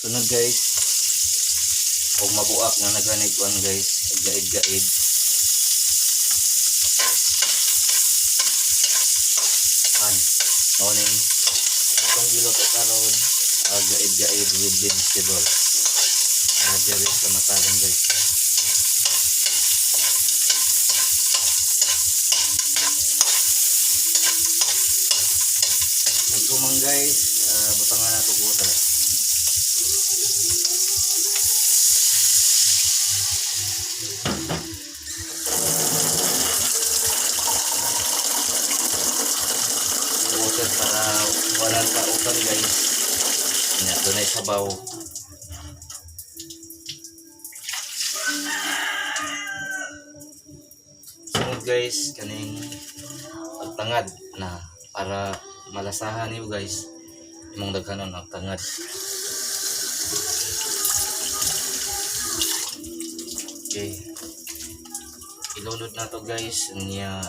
Sunod guys, og mabuak nga naganig kuan guys, gaid-gaid. An, mao ning atong giluto karon, gaid-gaid with vegetable. Diri sa Matalom guys. Nagkumang guys, butangan nato water. Water para walang kautan guys. Nya dunay sabaw. Sunod guys, kaning pagtangad na para malasahan niyo guys. Imong daghanon ang tangad. Okay. Ilunod na to guys niya,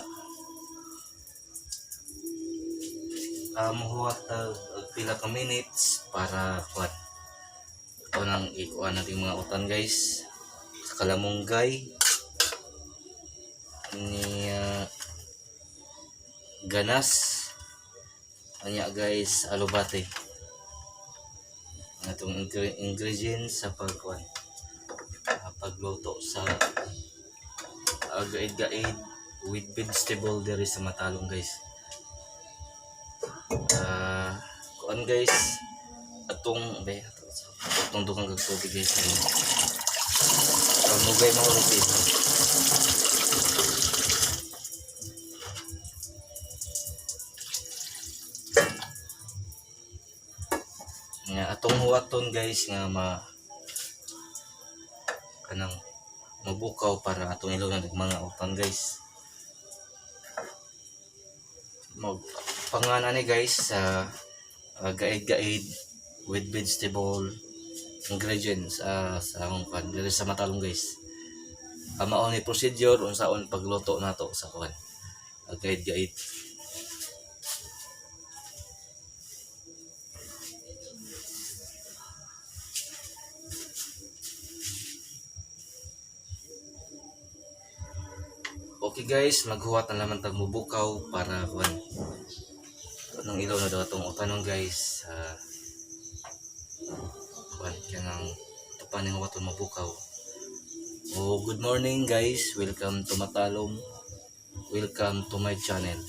muhuwat tag og pila ka minutes para kuan ito nang ikuan natin mga utan guys sa kalamunggay niya, ganas anya guys, alubate ang atong ingredients sa pagkuan, pagluto sa gaid-gaid with vegetable diri sa Matalom guys. Kuan guys, atong be atong dugang kag tubig guys, mugay mahurot ito. Nga atong huwaton guys nga ma kanang mabukaw para atong ilunod ang mga utan guys. Mag pangana ni guys sa gaid-gaid with vegetable ingredients, sa akong kuan diri sa Matalom guys. Mao ni procedure unsaon pagluto nato sa kuan, gaid-gaid. Okay guys, maghuwat na naman tag mubukaw para kuan nang ilaw na daw atong utanon guys. Kuan kanang tupan ning huwaton mabukaw. Oh, good morning guys. Welcome to Matalom. Welcome to my channel.